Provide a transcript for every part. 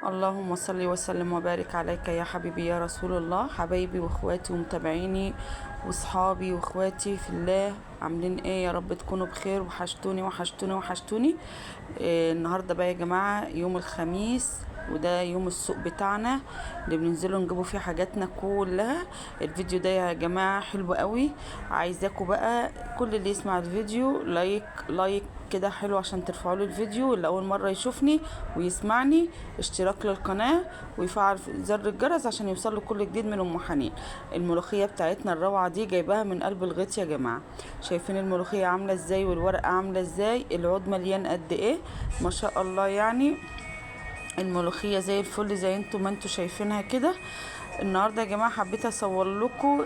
اللهم صل وسلم وبارك عليك يا حبيبي يا رسول الله. حبايبي واخواتي ومتابعيني واصحابي واخواتي في الله، عاملين ايه؟ يا رب تكونوا بخير. وحشتوني وحشتوني وحشتوني. النهارده بقى يا جماعة يوم الخميس، وده يوم السوق بتاعنا اللي بننزله نجيبوا فيه حاجاتنا كلها. الفيديو ده يا جماعة حلو قوي، عايزاكم بقى كل اللي يسمع الفيديو like like كده حلو عشان ترفعوا له الفيديو. اللي اول مرة يشوفني ويسمعني اشتراك للقناة ويفعل زر الجرس عشان يوصل له كل جديد من ام حنين. الملوخية بتاعتنا الروعة دي جايباها من قلب الغيط يا جماعة. شايفين الملوخية عامله ازاي والورقة عامله ازاي، العود مليان قد ايه ما شاء الله. يعني الملوخية زي الفل زي انتوا ما انتوا شايفينها كده. النهارده يا جماعة حبيت اصور لكم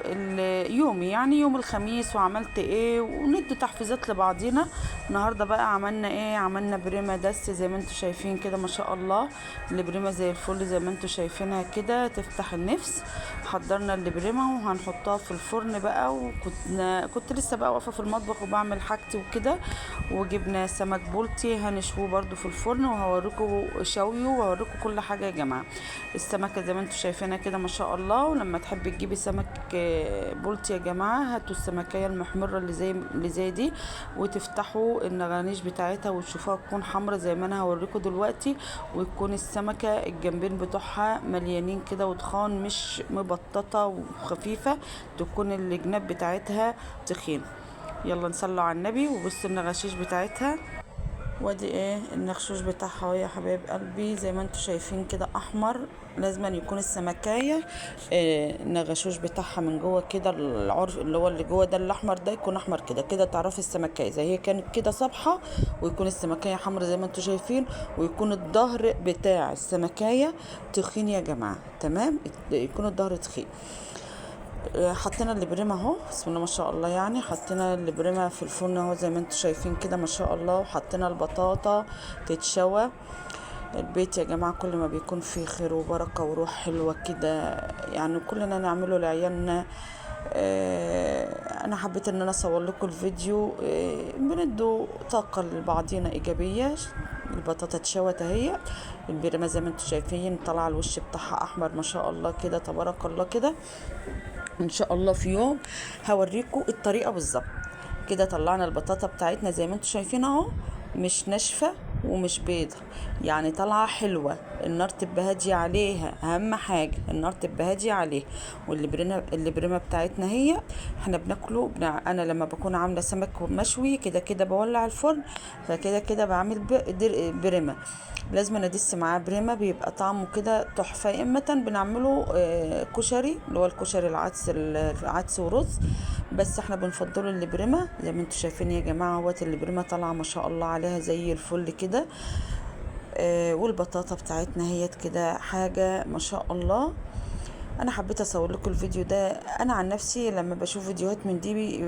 يومي، يعني يوم الخميس وعملت ايه، وندي تحفيزات لبعضينا. النهارده بقى عملنا ايه؟ عملنا بريمه دس زي ما انتوا شايفين كده ما شاء الله. البريمه زي الفل زي ما انتوا شايفينها كده، تفتح النفس. حضرنا البريمه وهنحطها في الفرن بقى، وكنت لسه بقى واقفة في المطبخ وبعمل حاجتي وكده. وجبنا سمك بولتي هنشوه برده في الفرن، وهوريكم شوية وهوريكم كل حاجة يا جماعة. السمكة زي ما انتوا شايفينها كده ما شاء الله. ولما تحبي تجيبي سمك بولتي يا جماعة، هاتوا السمكيه المحمره اللي زي دي، وتفتحوا النغانيش بتاعتها وتشوفوها تكون حمرا زي ما انا هوريكم دلوقتي، ويكون السمكة الجنبين بتوعها مليانين كده وتخان، مش مبططه وخفيفة، تكون الجناب بتاعتها تخينة. يلا نصلي على النبي. وبصوا النغاشيش بتاعتها، وادي ايه النخشوش بتاعها يا حبايب قلبي زي ما انتوا شايفين كده احمر. لازم يكون السمكايه النغشوش بتاعها من جوه كده، العرف اللي هو اللي جوه ده الاحمر ده يكون احمر كده كده، تعرفي السمكايه زي هي كانت كده صبحة، ويكون السمكايه حمرا زي ما انتوا شايفين، ويكون الظهر بتاع السمكايه تخين يا جماعة. تمام، يكون الظهر تخين. حطينا البريمه اهو بسم الله ما شاء الله. يعني حطينا البريمه في الفرن اهو زي ما انتم شايفين كده ما شاء الله، وحطينا البطاطا تتشوى. البيت يا جماعة كل ما بيكون فيه خير وبركة وروح حلوة كده، يعني كلنا نعمله لعيالنا. انا حبيت ان انا اصور لكم الفيديو، بندوا طاقة لبعضينا ايجابية. البطاطا اتشوت اهي، البريمه زي ما انتم شايفين طلع الوش بتاعها احمر ما شاء الله كده تبارك الله كده. ان شاء الله في يوم هوريكم الطريقة بالظبط كده. طلعنا البطاطا بتاعتنا زي ما انتم شايفين اهو، مش ناشفة ومش بيضة، يعني طالعه حلوة. النار تبقى هادية عليها، اهم حاجة النار تبقى هادية عليها. والبريمه بتاعتنا هي احنا بناكله انا لما بكون عامله سمك مشوي كده كده بولع الفرن، فكده كده بعمل بريمه، لازم ادس معاه بريمه، بيبقى طعمه كده تحفة. يا اما بنعمله كشري اللي هو الكشري العدس، العدس ورز، بس احنا بنفضله البريمه زي ما انتم شايفين يا جماعة اهوت. البريمه طالعه ما شاء الله عليها زي الفل كده. والبطاطا بتاعتنا هيت كده حاجة ما شاء الله. انا حبيت اصور لكم الفيديو ده. انا عن نفسي لما بشوف فيديوهات من دي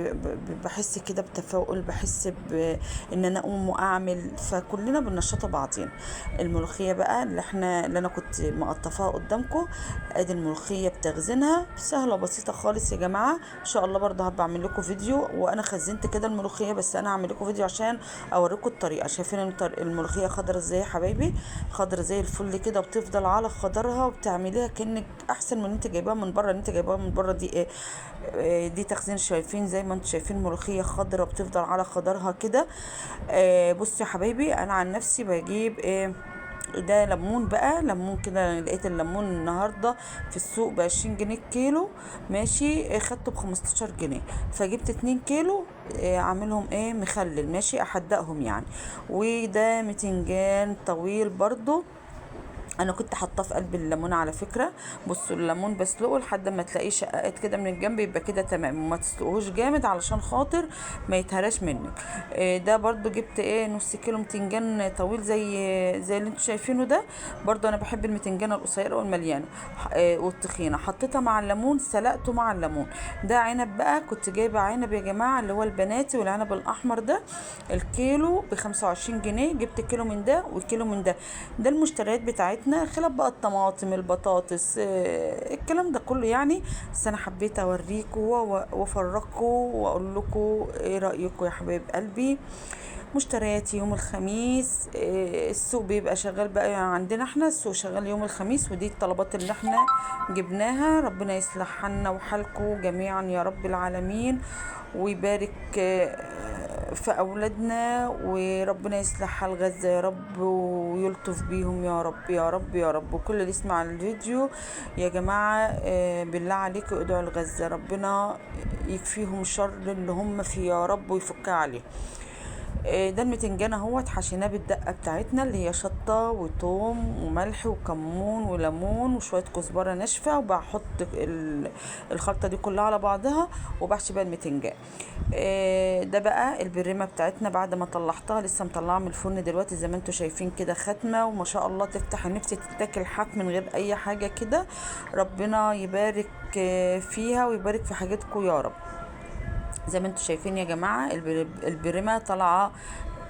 بحس كده بتفاؤل، بحس بان انا اقوم واعمل، فكلنا بننشط بعضينا. الملوخية بقى اللي انا كنت مقطفاها قدامكم، ادي الملوخية بتخزينها سهلة بسيطة خالص يا جماعة. ان شاء الله برضه هبقى اعمل لكم فيديو، وانا خزنت كده الملوخية، بس انا هعمل لكم فيديو عشان اوريكم الطريقة. شايفين الملوخية خضرة ازاي يا حبايبي؟ خضرة زي الفل كده، وبتفضل على خضرها، وبتعمليها كانك احسن من انت جايباها من بره. اللي انت جايباها من بره دي ايه؟ دي تخزين. شايفين زي ما انتم شايفين ملوخية خضرة بتفضل على خضرها كده. بصوا يا حبايبي انا عن نفسي بجيب ايه ده ليمون بقى، ليمون كده. لقيت الليمون النهارده في السوق ب20 جنيه الكيلو، ماشي، خدته ب15 جنيه، فجبت 2 كيلو اعملهم ايه مخلل، ماشي، احدقهم يعني. وده متنجان طويل برضو انا كنت حاطاه في قلب الليمون على فكرة. بصوا الليمون بسلقه لحد ما تلاقيه شققت كده من الجنب، يبقى كده تمام، وما تسلقوهوش جامد علشان خاطر ما يتهراش منك. ده برضو جبت ايه نص كيلو متنجان طويل زي اللي انتوا شايفينه ده. برضو انا بحب المتنجانه القصيرة والمليانه والتخينه، حطيتها مع الليمون، سلقته مع الليمون. ده عنب بقى، كنت جايبه عنب يا جماعة اللي هو البناتي والعنب الاحمر ده، الكيلو ب25 جنيه، جبت كيلو من ده وكيلو من ده. ده المشتريات بتاعتنا بتاعتنا، خلاف بقى الطماطم البطاطس الكلام ده كله يعني. بس انا حبيت اوريكم وافرجكم واقول لكم ايه رايكم يا حبايب قلبي. مشترياتي يوم الخميس، السوق بيبقى شغال بقى عندنا احنا، السوق شغال يوم الخميس، ودي الطلبات اللي احنا جبناها. ربنا يصلح حالنا وحالكم جميعا يا رب العالمين، ويبارك في اولادنا، وربنا يصلح حال غزة يا رب، ويلطف بيهم يا رب يا رب يا رب. وكل اللي يسمع الفيديو يا جماعة بالله عليكم ادعوا لغزة، ربنا يكفيهم شر اللي هم فيه يا رب ويفكها عليهم. ده المتنجان اهوت حشيناه بالدقه بتاعتنا اللي هي شطه وثوم وملح وكمون وليمون وشوية كزبره ناشفة، وبحط الخلطة دي كلها على بعضها وبحشي بقى المتنجان. ده بقى البريمه بتاعتنا بعد ما طلعتها، لسه مطلعه من الفرن دلوقتي زي ما انتم شايفين كده، ختمه وما شاء الله تفتح النفس، تتاكل حاف من غير اي حاجة كده. ربنا يبارك فيها ويبارك في حاجتكم يا رب. زي ما انتم شايفين يا جماعة البريمه طالعه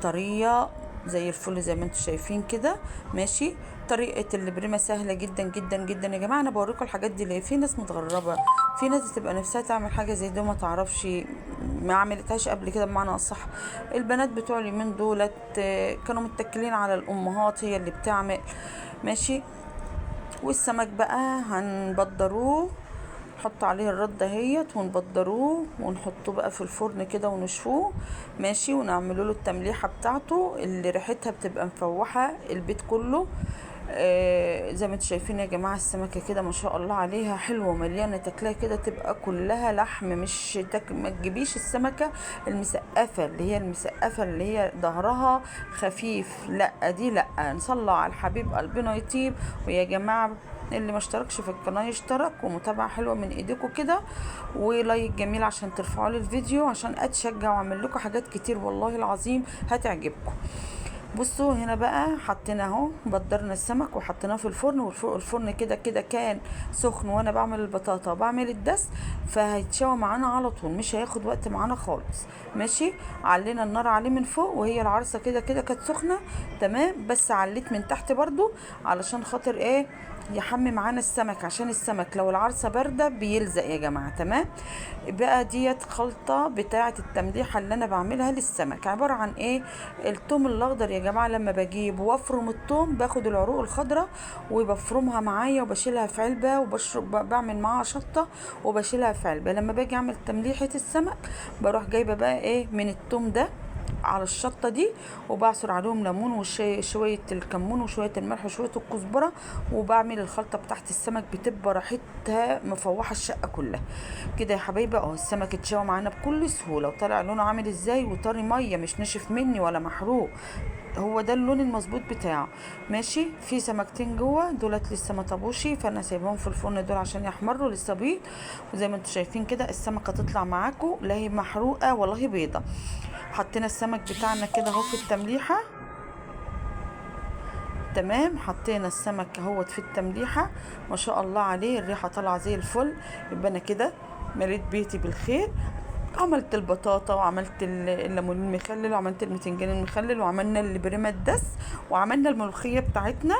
طرية زي الفل زي ما انتم شايفين كده. ماشي، طريقه البريمه سهلة جدا جدا جدا يا جماعة. انا بوريكم الحاجات دي ليه؟ في ناس متغربه، في ناس بتبقى نفسها تعمل حاجة زي دي وما تعرفش، ما عملتهاش قبل كده بمعنى اصح. البنات بتوع اليومين دولت كانوا متكلين على الامهات هي اللي بتعمل. ماشي، والسمك بقى هنبدروه، نحط عليه الردة اهيت ونبدروه ونحطه بقى في الفرن كده ونشوه. ماشي، ونعمله له التمليحة بتاعته اللي ريحتها بتبقى مفوحة البيت كله. زي ما انتم شايفين يا جماعة السمكة كده ما شاء الله عليها حلوة ومليانة، تاكلها كده تبقى كلها لحم، مش ما تجيبيش السمكة المسقفة اللي هي المسقفة اللي هي ظهرها خفيف، لا دي لا. نصلي على الحبيب قلبنا يطيب. ويا جماعة اللي ما اشتركش في القناة يشترك، ومتابعة حلوة من ايديكم كده، ولايك جميل عشان ترفعوا لي الفيديو عشان اتشجع واعمل لكم حاجات كتير والله العظيم هتعجبكم. بصوا هنا بقى حطينا اهو، بدرنا السمك وحطيناه في الفرن، والفرن كده كده كان سخن وانا بعمل البطاطا وبعمل الدس، فهيتشوى معانا على طول، مش هياخد وقت معانا خالص. ماشي، علينا النار عليه من فوق وهي العرسه كده كده كانت سخنة تمام، بس عليت من تحت برضو علشان خاطر ايه؟ يحمي معانا السمك، عشان السمك لو العرسه باردة بيلزق يا جماعة. تمام، بقى ديت خلطه بتاعه التمليحه اللي انا بعملها للسمك، عبارة عن ايه؟ الثوم الاخضر يا جماعة لما بجيب وافرم الثوم، باخد العروق الخضراء وبفرمها معايا وبشيلها في علبة، وبشرب بعمل معاها شطه وبشيلها في علبة. لما باجي اعمل تمليحه السمك بروح جايبه بقى ايه من الثوم ده على الشطه دي، وبعصر عليهم ليمون وشوية الكمون وشوية الملح وشوية الكزبره، وبعمل الخلطة بتاعت السمك، بتبقى ريحتها مفوحة الشقة كلها كده يا حبايبي. اهو السمك اتشوى معانا بكل سهولة، وطالع لونه عامل ازاي، وطري مية، مش ناشف مني ولا محروق، هو ده اللون المظبوط بتاعه. ماشي، في سمكتين جوه دولت لسه ما طابوش، فانا سايبهم في الفرن دول عشان يحمروا لسه بيض. وزي ما انتم شايفين كده السمكة تطلع معاكم لا هي محروقة ولا هي بيضة. حطينا السمك بتاعنا كده اهو في التمليحه. تمام، حطينا السمك اهوت في التمليحه، ما شاء الله عليه الريحة طالعه زي الفل. يبقى انا كده مليت بيتي بالخير، عملت البطاطا وعملت الليمون المخلل وعملت المتنجان المخلل وعملنا البريمه الدس وعملنا الملوخية بتاعتنا.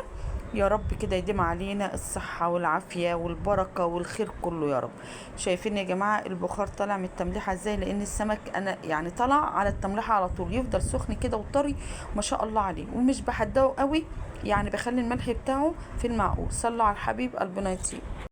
يا رب كده يديم علينا الصحة والعافية والبركة والخير كله يا رب. شايفين يا جماعة البخار طالع من التمليحه ازاي؟ لان السمك انا يعني طلع على التمليحه على طول، يفضل سخن كده وطري ما شاء الله عليه، ومش بحدقه قوي، يعني بخلي الملح بتاعه في المعقول. صلوا على الحبيب قلبنا يطيب.